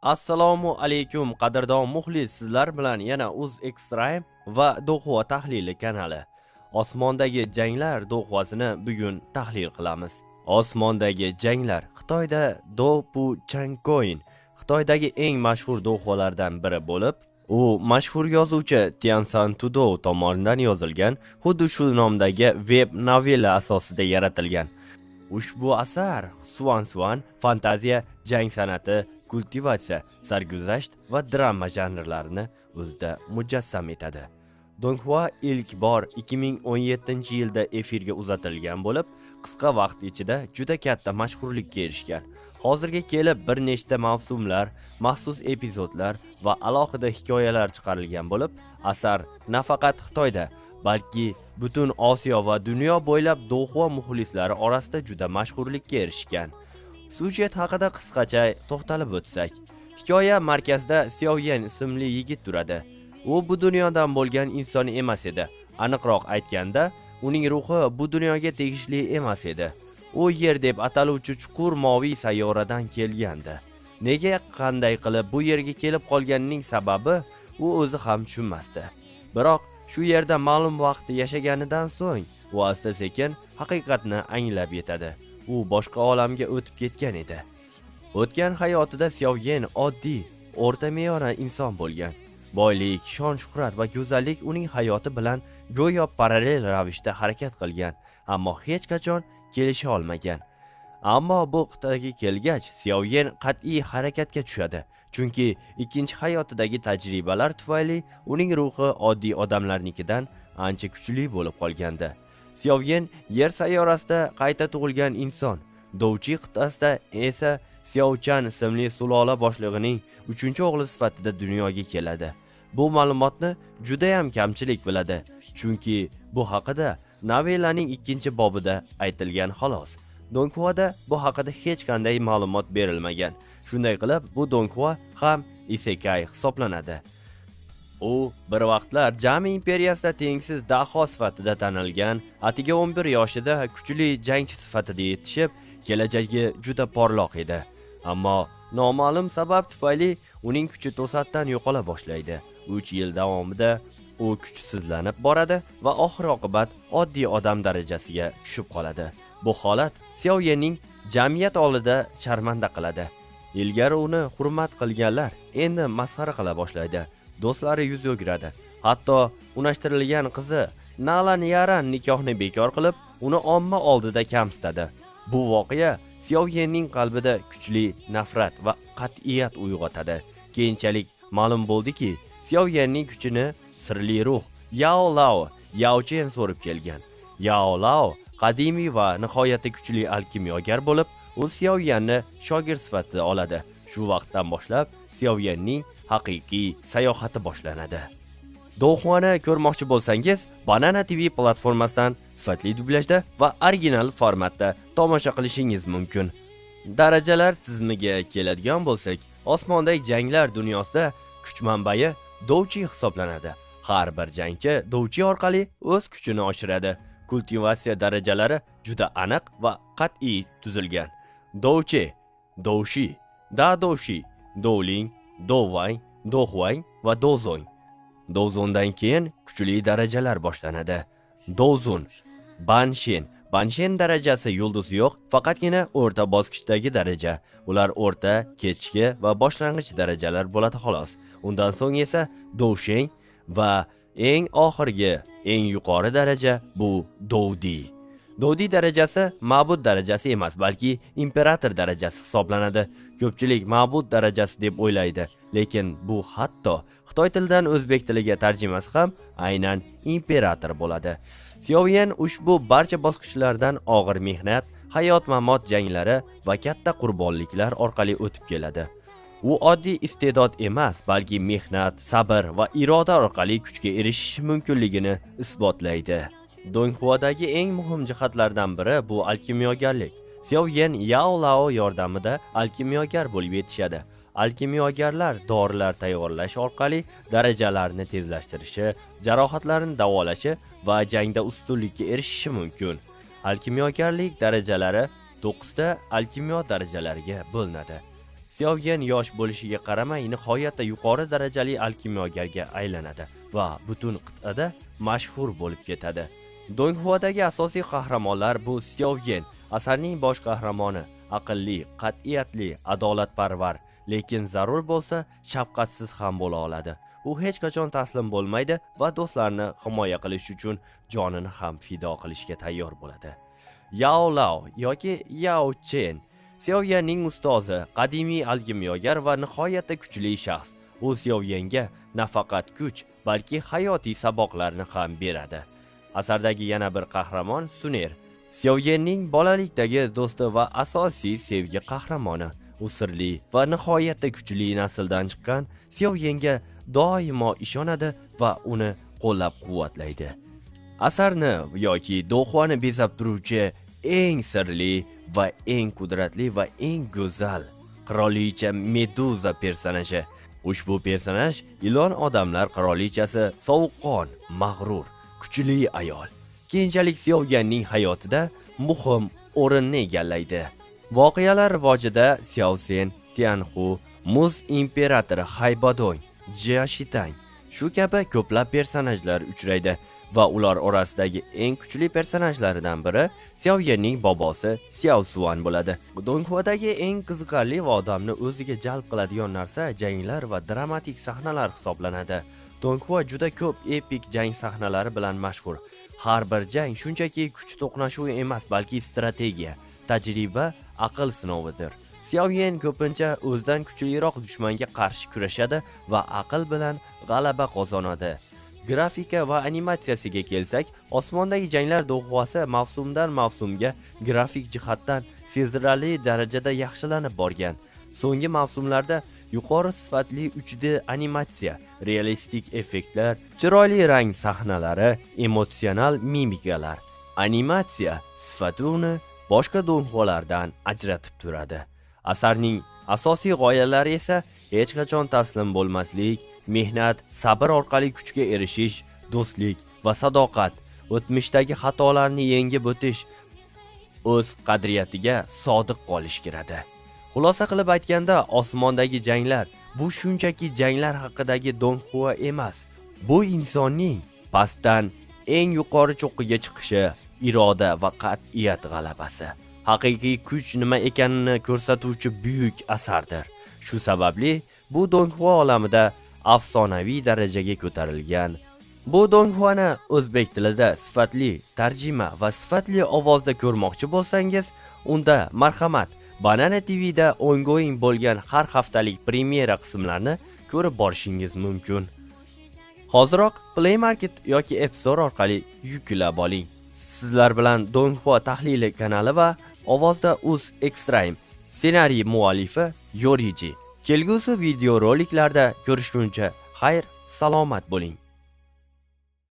Assalomu alaykum qadrdon muxlis, sizlar bilan yana Uz Extreme va Donghua tahlili kanali. Osmondagi janglar donghua bugun tahlil qilamiz. Osmondagi janglar Xitoyda Do Pu Chang Coin Xitoydagi eng mashhur donghualardan biri bo'lib, u mashhur yozuvchi Tiansan Tudou tomonidan yozilgan, xuddi shu nomdagi web novella asosida yaratilgan. Ushbu asar suan-suan, fantaziya, jang san'ati, kultivatsiya, sarguzasht va drama janrlarini o'zida mujassam etadi. Donghua ilk bor 2017-yilda efirga uzatilgan bo'lib, qisqa vaqt ichida juda katta mashhurlikka erishgan. Hozirga kelib bir nechta mavsumlar, maxsus epizodlar va alohida hikoyalar chiqarilgan bo'lib, asar nafaqat Xitoyda, balki butun Osiyo va dunyo bo'ylab donghua muxlislari orasida juda mashhurlikka erishgan. Syujet haqida qisqacha to'xtalib o'tsak, hikoya markazida Xiaoyan ismli yigit turadi. U bu dunyodan bo'lgan inson emas edi. Aniqroq aytganda, uning ruhi bu dunyoga tegishli emas edi. U Yer deb ataluvchi chuqur moviy sayyoradan kelgandi. Nega, qanday qilib bu yerga kelib qolganining sababi u o'zi ham tushunmasdi. Biroq shu yerda ma'lum vaqt yashaganidan so'ng u asta-sekin haqiqatni anglab yetadi. U boshqa olamga o'tib ketgan edi. O'tgan hayotida Xiaoyan oddiy, o'rta me'yorli inson bo'lgan. Boylik, shon-shuhrat va go'zallik uning hayoti bilan go'yo parallel ravishda harakat qilgan, ammo hech qachon kelisha olmagan. Ammo bu qit'aga kelgach, Xiaoyan qat'iy harakatga tushadi. Chunki ikkinchi hayotidagi tajribalar tufayli uning ruhi oddiy odamlarnikidan ancha kuchli bo'lib qolgandi. Xiaoyan Yer sayyorasida qayta tug'ilgan inson. Dovchi qit'asida esa Xiaochan ismli sulola boshlig'ining 3-o'g'li sifatida dunyoga keladi. Bu ma'lumotni juda ham kamchilik biladi, chunki bu haqida novellaning 2-bobida aytilgan xolos. Donghuada bu haqida hech qanday ma'lumot berilmagan. Shunday qilib, bu donghua ham isekai hisoblanadi. U bir vaqtlar Jami imperiyasida tengsiz daho sifatida tanilgan, atigi 11 yoshida kuchli jangchi sifatida yetishib, kelajagi juda porloq edi. Ammo noma'lum sabab tufayli uning kuchi to'satdan yo'qola boshlaydi. 3 yil davomida u kuchsizlanib boradi va oxir-oqibat oddiy odam darajasiga tushib qoladi. Bu holat Xiaoyanning jamiyat oldida sharmanda qiladi. Ilgari uni hurmat qilganlar endi masxara qila boshlaydi. Do'stlari yuz o'giradi. Hatto unashtirilgan qizi Nalan Yaran nikohni bekor qilib, uni omma oldida kamsitadi. Bu voqea Xiaoyanning qalbida kuchli nafrat va qat'iyat uyg'otadi. Keyinchalik ma'lum bo'ldiki, Xiaoyanning kuchini sirli ruh Yao Lao Yao Chen so'rib kelgan. Yao Lao qadimiy va nihoyatda kuchli alkimyogar bo'lib, u Xiaoyanni shogird sifatida oladi. Shu vaqtdan boshlab Xiaoyanning haqiqiy sayohati boshlanadi. Donghuani ko'rmoqchi bo'lsangiz, Banana TV platformasidan sifatli dublyajda va original formatda tomosha qilishingiz mumkin. Darajalar tizimiga keladigan bo'lsak, osmondagi janglar dunyosida kuch manbai Douchi hisoblanadi. Har bir jangchi Douchi orqali o'z kuchini oshiradi. Kultivatsiya darajalari juda aniq va qat'iy tuzilgan. Douchi, Doushi, Da Doushi, Douling, Dowang, Dohuang va Dozong. Dozondan keyin kuchli darajalar boshlanadi. Dozun, Banshin. Banshin darajasi yulduzi yo'q, faqatgina o'rta bosqichdagi daraja. Ular o'rta, kechki va boshlang'ich darajalar bo'ladi xolos. Undan so'ng esa Dousheng va eng oxirgi, eng yuqori daraja bu Doudi. Doudi darajasi ma'bud darajasi emas, balki imperator darajasi hisoblanadi. Ko'pchilik ma'bud darajasi deb o'ylaydi, lekin bu hatto Xitoy tilidan o'zbek tiliga tarjimasi ham aynan imperator bo'ladi. Xiaoyan ushbu barcha bosqichlardan og'ir mehnat, hayot mamot janglari va katta qurbonliklar orqali o'tib keladi. U oddiy iste'dod emas, balki mehnat, sabr va iroda orqali kuchga erishish mumkinligini isbotlaydi. Donghuadagi eng muhim jihatlardan biri bu alkimyogarlik. Xiaoyan Yao Lao yordamida alkimyogar bo'lib yetishadi. Alkimyogarlar dorilar tayyorlash orqali darajalarni tezlashtirishi, jarohatlarni davolashi va jangda ustunlikka erishishi mumkin. Alkimyogarlik darajalari 9 ta alkimyo darajalariga bo'linadi. Xiaoyan yosh bo'lishiga qaramay nihoyatda yuqori darajali alkimyogarga aylanadi va butun qit'ada mashhur bo'lib ketadi. Donghuadagi asosiy qahramonlar bu Xiaoyan, asarning bosh qahramoni, aqlli, qat'iyatli, adolatparvar, lekin zarur bo'lsa shafqatsiz ham bo'la oladi. U hech qachon taslim bo'lmaydi va do'stlarini himoya qilish uchun jonini ham fido qilishga tayyor bo'ladi. Yao Lao yoki Yao Chen Xiaoyanning ustozi, qadimiy alkimyogar va nihoyatda kuchli shaxs. U Xiaoyanga nafaqat kuch, balki hayotiy saboqlarni ham beradi. Asardagi yana bir qahramon Suner, Xiaoyanning bolalikdagi do'sti va asosiy sevgi qahramoni. U sirli va nihoyatda kuchli nasldan chiqqan Xiaoyanga doimo ishonadi va uni qo'llab-quvvatlaydi. Asarni yoki Donghuani bezab turuvchi eng sirli va eng qudratli va eng go'zal qirolicha Meduza personaji. Ushbu personaj ilon odamlar qirolichasi, sovuqqon, mag'rur, kuchli ayol. Keyinchalik Xiaoyanning hayotida muhim o'rinni egallaydi. Voqealar rivojida Xiaosen, Tianxu, Muz imperatori Haybadong, Jiashitang shu kabi ko'plab personajlar uchraydi va ular orasidagi eng kuchli personajlaridan biri Xiaoyanning bobosi Xiao Suan bo'ladi. Donghuadagi eng qiziqarli va odamni o'ziga jalb qiladigan narsa janglar va dramatik sahnalar hisoblanadi. Donghua juda ko'p epik jang sahnalari bilan mashhur. Har bir jang shunchaki kuch to'qnashuvi emas, balki strategiya, tajriba, aql sinovidir. Xiaoyan ko'pincha o'zidan kuchliroq dushmanga qarshi kurashadi va aql bilan g'alaba qozonadi. Grafika va animatsiyasiga kelsak, osmondagi janglar donghuasi mavsumdan mavsumga grafik jihatdan sezilarli darajada yaxshilanib borgan. So'nggi mavsumlarda yuqori sifatli 3D animatsiya, realistik effektlar, chiroyli rang sahnalari, emotsional mimikalar, animatsiya sifati uni boshqa donghualardan ajratib turadi. Asarning asosiy g'oyalari esa hech qachon taslim bo'lmaslik, mehnat, sabr orqali kuchga erishish, do'stlik va sadoqat, o'tmishdagi xatolarni yengib o'tish, o'z qadriyatiga sodiq qolish kiradi. Xulosa qilib aytganda, osmondagi janglar bu shunchaki janglar haqidagi donghua emas. Bu insonning pastdan eng yuqori cho'qqiga chiqishi, iroda va qat'iyat g'alabasi. Haqiqiy kuch nima ekanini ko'rsatuvchi buyuk asardir. Shu sababli bu donghua olamida afsonaviy darajaga ko'tarilgan. Bu donghuani o'zbek tilida sifatli tarjima va sifatli ovozda ko'rmoqchi bo'lsangiz, unda marhamat, Banana TVda ongoing bo'lgan har haftalik premyera qismlarini ko'rib borishingiz mumkin. Hoziroq Play Market yoki App Store orqali yuklab oling. Sizlar bilan Donghua tahlili kanali va ovozda Uz Extreme, ssenariy muallifi Yoriji. Kelgusi video roliklarda ko'rishguncha xayr, salomat bo'ling.